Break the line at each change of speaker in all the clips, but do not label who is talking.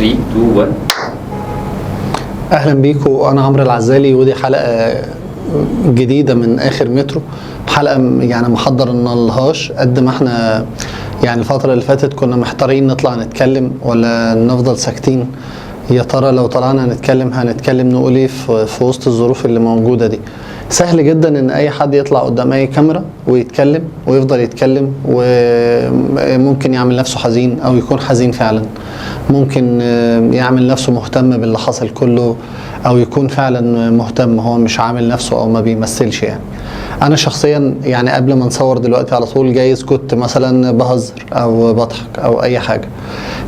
3 2 1.
اهلا بيكم، انا عمرو العزالي، ودي حلقة جديدة من اخر مترو. حلقة يعني ما حضرنالهاش قد ما احنا يعني الفترة اللي فاتت كنا محتارين نطلع نتكلم ولا نفضل ساكتين. يا ترى لو طلعنا نتكلم هنتكلم نقول ايه في وسط الظروف اللي موجودة دي؟ سهل جدا ان اي حد يطلع قدام اي كاميرا ويتكلم ويفضل يتكلم، وممكن يعمل نفسه حزين او يكون حزين فعلا، ممكن يعمل نفسه مهتم باللي حصل كله او يكون فعلا مهتم، هو مش عامل نفسه او ما بيمثلش. يعني انا شخصيا يعني قبل ما نصور دلوقتي على طول جايز كنت مثلا بهزر او بضحك او اي حاجة،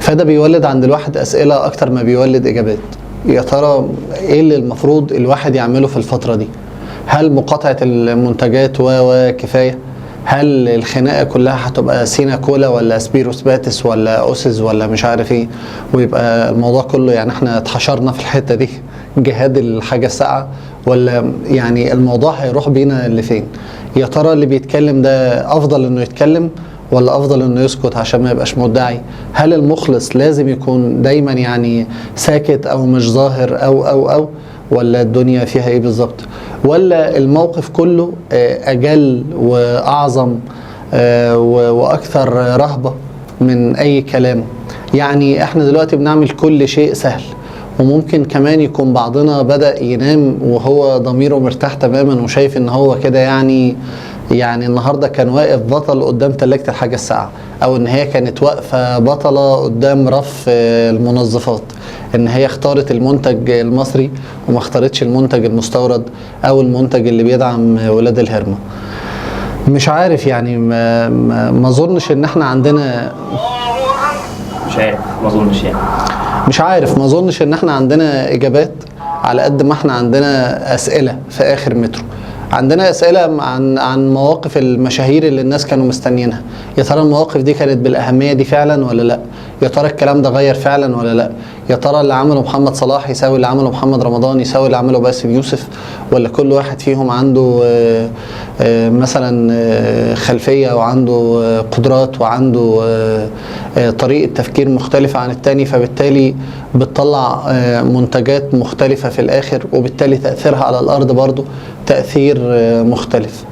فده بيولد عند الواحد اسئلة اكتر ما بيولد اجابات. يا ترى ايه اللي المفروض الواحد يعمله في الفترة دي؟ هل مقاطعة المنتجات و كفاية؟ هل الخناقة كلها هتبقى سينا كولا ولا سبيروس باتس ولا أوسز ولا مش عارف ايه، ويبقى الموضوع كله يعني احنا اتحشرنا في الحتة دي جهاد الحاجة الساقعة، ولا يعني الموضوع هيروح بينا لفين؟ يا ترى اللي بيتكلم ده أفضل انه يتكلم ولا أفضل انه يسكت عشان ما يبقاش مدعي؟ هل المخلص لازم يكون دايما يعني ساكت أو مش ظاهر أو أو أو، ولا الدنيا فيها ايه بالظبط؟ ولا الموقف كله اجل واعظم واكثر رهبة من اي كلام؟ يعني احنا دلوقتي بنعمل كل شيء سهل، وممكن كمان يكون بعضنا بدأ ينام وهو ضميره مرتاح تماما وشايف ان هو كده يعني النهارده كان واقف بطل قدام تلاجة الحاجة الساقعة، او ان هي كانت واقفة بطلة قدام رف المنظفات، ان هي اختارت المنتج المصري وما اختارتش المنتج المستورد او المنتج اللي بيدعم ولاد الهرمة. مش عارف يعني ما اظنش ان احنا عندنا،
مش عارف، ما اظنش يعني
مش عارف، ما اظنش ان احنا عندنا اجابات على قد ما احنا عندنا اسئلة. في اخر مترو عندنا اسئلة عن مواقف المشاهير اللي الناس كانوا مستنيينها. يا ترى المواقف دي كانت بالاهميه دي فعلا ولا لا؟ يا ترى الكلام ده غير فعلا ولا لا؟ يا ترى اللي عمله محمد صلاح يساوي اللي عمله محمد رمضان يساوي اللي عمله باسم يوسف، ولا كل واحد فيهم عنده مثلا خلفية وعنده قدرات وعنده طريقه تفكير مختلفة عن التاني، فبالتالي بتطلع منتجات مختلفة في الاخر، وبالتالي تاثيرها على الارض برضو تأثير مختلف؟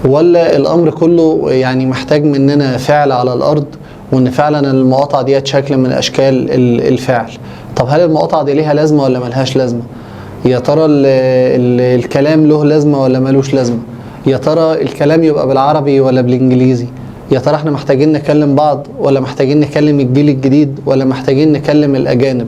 ولا الأمر كله يعني محتاج مننا فعل على الأرض، وإن فعلا المقاطعة دي شكل من أشكال الفعل؟ طب هل المقاطعة دي ليها لازمة ولا ملهاش لازمة؟ يا ترى الكلام له لازمة ولا ملوش لازمة؟ يا ترى الكلام يبقى بالعربي ولا بالإنجليزي؟ يا ترى احنا محتاجين نكلم بعض ولا محتاجين نكلم الجيل الجديد ولا محتاجين نكلم الأجانب؟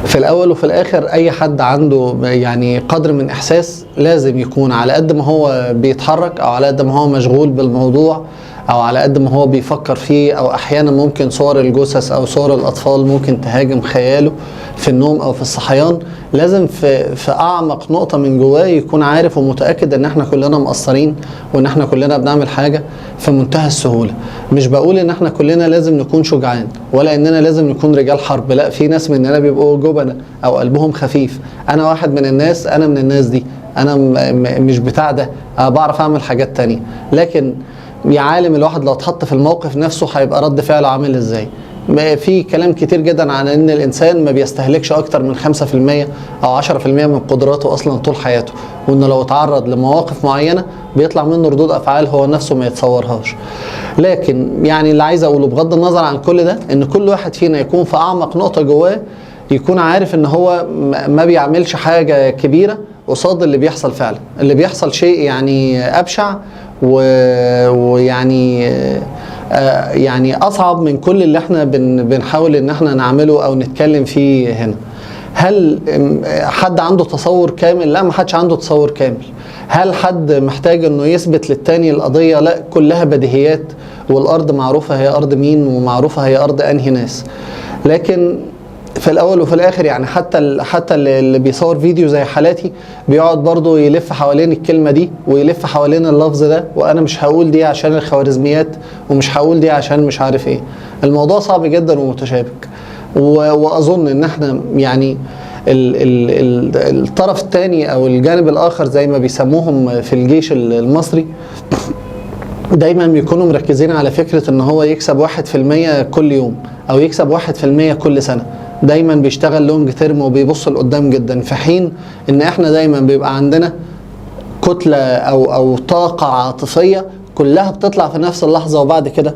في الأول وفي الآخر أي حد عنده يعني قدر من إحساس لازم يكون على قد ما هو بيتحرك أو على قد ما هو مشغول بالموضوع أو على قد ما هو بيفكر فيه، أو أحيانا ممكن صور الجثث أو صور الأطفال ممكن تهاجم خياله في النوم أو في الصحيان، لازم في أعمق نقطة من جواه يكون عارف ومتأكد إن إحنا كلنا مقصرين وإن إحنا كلنا بنعمل حاجة في منتهى السهولة. مش بقول إن إحنا كلنا لازم نكون شجعان ولا إننا لازم نكون رجال حرب، لا، في ناس مننا بيبقوا جبنة أو قلبهم خفيف. أنا واحد من الناس، أنا من الناس دي، أنا مش بتاع ده، أنا بعرف أعمل حاجات تانية. لكن يا عالم الواحد لو اتحط في الموقف نفسه هيبقى رد فعله عامل ازاي؟ في كلام كتير جدا عن ان الانسان ما بيستهلكش اكتر من 5% او 10% من قدراته اصلا طول حياته، وانه لو اتعرض لمواقف معينة بيطلع منه ردود افعال هو نفسه ما يتصورهاش. لكن يعني اللي عايز اقوله بغض النظر عن كل ده، ان كل واحد فينا يكون في اعمق نقطة جواه يكون عارف ان هو ما بيعملش حاجة كبيرة قصاد اللي بيحصل فعلا. اللي بيحصل شيء يعني ابشع ويعني يعني اصعب من كل اللي احنا بنحاول ان احنا نعمله او نتكلم فيه هنا. هل حد عنده تصور كامل؟ لا، ما حدش عنده تصور كامل. هل حد محتاج انه يثبت للتاني القضية؟ لا، كلها بديهيات، والارض معروفة هي ارض مين ومعروفة هي ارض انهي ناس. لكن في الاول وفي الاخر يعني حتى اللي بيصور فيديو زي حالاتي بيقعد برضه يلف حوالين الكلمة دي ويلف حوالين اللفظ ده، وانا مش هقول دي عشان الخوارزميات ومش هقول دي عشان مش عارف ايه. الموضوع صعب جدا ومتشابك، واظن ان احنا يعني الطرف الثاني او الجانب الاخر زي ما بيسموهم في الجيش المصري دايما بيكونوا مركزين على فكرة ان هو يكسب 1% كل يوم او يكسب 1% كل سنة. دايما بيشتغل long term وبيبص لقدام جدا، في حين ان احنا دايما بيبقى عندنا كتلة او طاقة عاطفية كلها بتطلع في نفس اللحظة، وبعد كده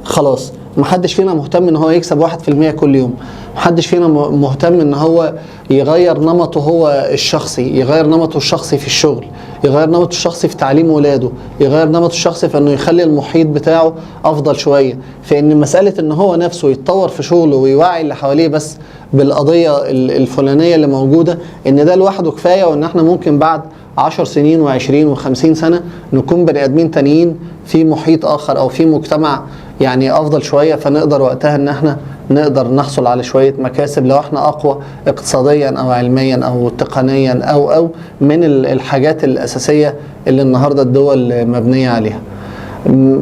خلاص محدش فينا مهتم ان هو يكسب 1% كل يوم، محدش فينا مهتم ان هو يغير نمطه هو الشخصي، يغير نمطه الشخصي في الشغل، يغير نمطه الشخصي في تعليم ولاده، يغير نمطه الشخصي في انه يخلي المحيط بتاعه افضل شوية، في ان مسألة ان هو نفسه يتطور في شغله ويوعي اللي حواليه بس بالقضية الفلانية اللي موجودة، ان ده لوحده كفاية، وان احنا ممكن بعد 10 سنين و20 و50 سنة نكون بني آدمين تانيين في محيط آخر أو في مجتمع يعني أفضل شوية، فنقدر وقتها إن احنا نقدر نحصل على شوية مكاسب لو احنا أقوى اقتصاديا أو علميا أو تقنيا أو من الحاجات الأساسية اللي النهاردة الدول مبنية عليها.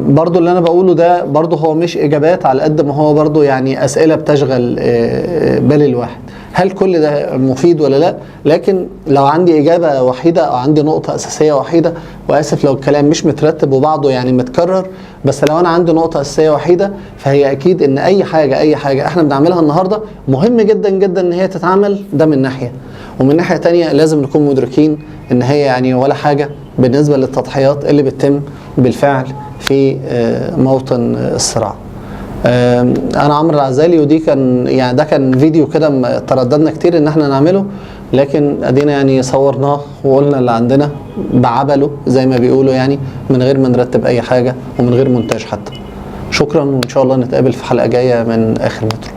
برضو اللي أنا بقوله ده برضو هو مش إجابات على قد ما هو برضو يعني أسئلة بتشغل بال الواحد، هل كل ده مفيد ولا لا؟ لكن لو عندي إجابة وحيدة أو عندي نقطة أساسية وحيدة، وآسف لو الكلام مش مترتب وبعضه يعني متكرر، بس لو أنا عندي نقطة أساسية وحيدة فهي أكيد إن أي حاجة إحنا بنعملها النهاردة مهم جدا جدا إن هي تتعمل، ده من ناحية، ومن ناحية تانية لازم نكون مدركين إن هي يعني ولا حاجة بالنسبة للتضحيات اللي بتتم بالفعل في موطن الصراع. انا عمرو العزالي، ودي كان يعني ده كان فيديو كده ترددنا كتير ان احنا نعمله، لكن ادينا يعني صورناه وقلنا اللي عندنا بعبله زي ما بيقولوا، يعني من غير ما نرتب اي حاجة ومن غير مونتاج حتى. شكرا، وان شاء الله نتقابل في حلقة جاية من اخر مترو.